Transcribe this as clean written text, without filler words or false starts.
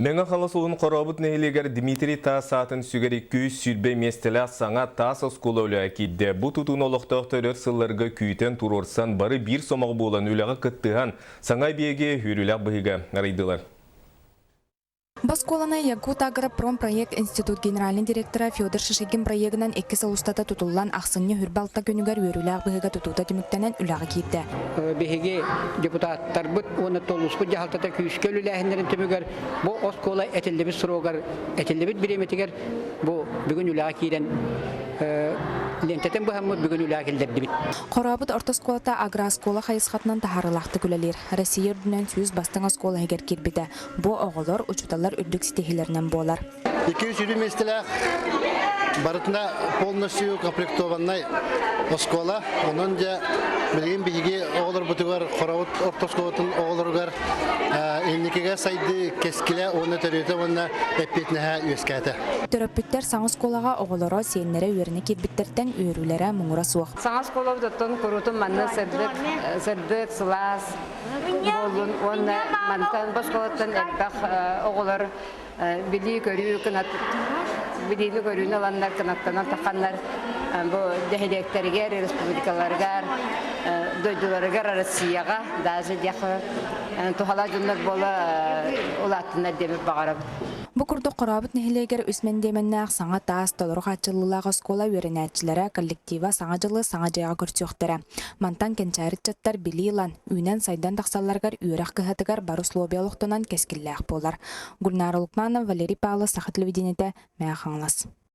Мэҥэ Хаҥалас улууһун Хорообут нэһилиэгэр Дмитрий Таас аатын сүгэр 220 миэстэлээх саҥа таас оскуола үлэҕэ киирдэ. Бу тутууну олохтоохтор өр сылларга күүтэн, туруорсан, бары биир сомоҕо буолан үлэҕэ кыттыһан, саҥа эбийиэги үөрүүлээх быһыыга арыйдылар. Бу оскуоланы Якутагропромпроект институт генеральнай директора Федор Шишигин проегынан икки сыл устата тутуллан ахсынньы 26 күнүгэр үөрүүлээх быһыыга тутуута түмүктэнэн үлэҕэ киирдэ. Биһиги депутаттарбыт уонна толуспут дьаһалтата күүскэ үлэлээһиннэрин түмүгэр бу оскуола этиллибит срогар, этиллибит бириэмэтигэр бу бүгүн үлэҕэ киирэн лиэнтэтин быһаммыт бүгүн үлэҕэ киллэрдибит. Хорообут орто оскуолата агрооскуола хайысхатынан таһаарыылаахтык үлэлиир. Россия үрдүнэн 100 бастыҥ оскуола иһигэр киирбитэ. Бу оҕолор, учууталлар үрдүк ситиһиилэринэн буолар. 220 миэстэлээх барытына полностью комплектованнай оскуола. Онон дьэ билигин биһиги оҕолорбутугар Хорообут орто оскуолатын оҕолоругар инникигэ сайдыы кэскилэ уонна төрүөтэ уонна эппиэтинэһэ үөскээтэ. Төрөппүттэр саҥа оскуолаҕа оҕолоро, сиэннэрэ үөрэнэ киирбиттэртэн үөрүүлэрэ муҥура суох. Саҥа оскуолабыт оттон куруутун манна сырдык, сырдык, сылаас буоллун уонна мантан бу оскуолаттан элбэх оҕолор билии-көрүү кынат билиини-көрүүнү ыланнар кынаттанан тахханнар бу нэһилиэктэригэр, республикаларыгар, дойдуларыгар, Россияҕа даже диэххэ туһалаах дьоннор буола улааттыннар диэбит баҕарабыт. Бу курдук Хорообут нэһилиэгэр үс мэндиэмэннээх саҥа таас толору хааччыллыылаах оскуола үөрэнээччилэрэ коллектива Саҥа дьылы саҥа дьиэҕэ көрсүөхтэрэ. Мантан кэнчээри ыччаттар билии ылан, үүнэн-сайдан тахсалларыгар үөрэх кыһатыгар бары условия олохтонон кэскиллээх буолар. Гульнара Лукманова, Валерий Павлов, Саха телевидениетэ, Мэҥэ Хаҥалас.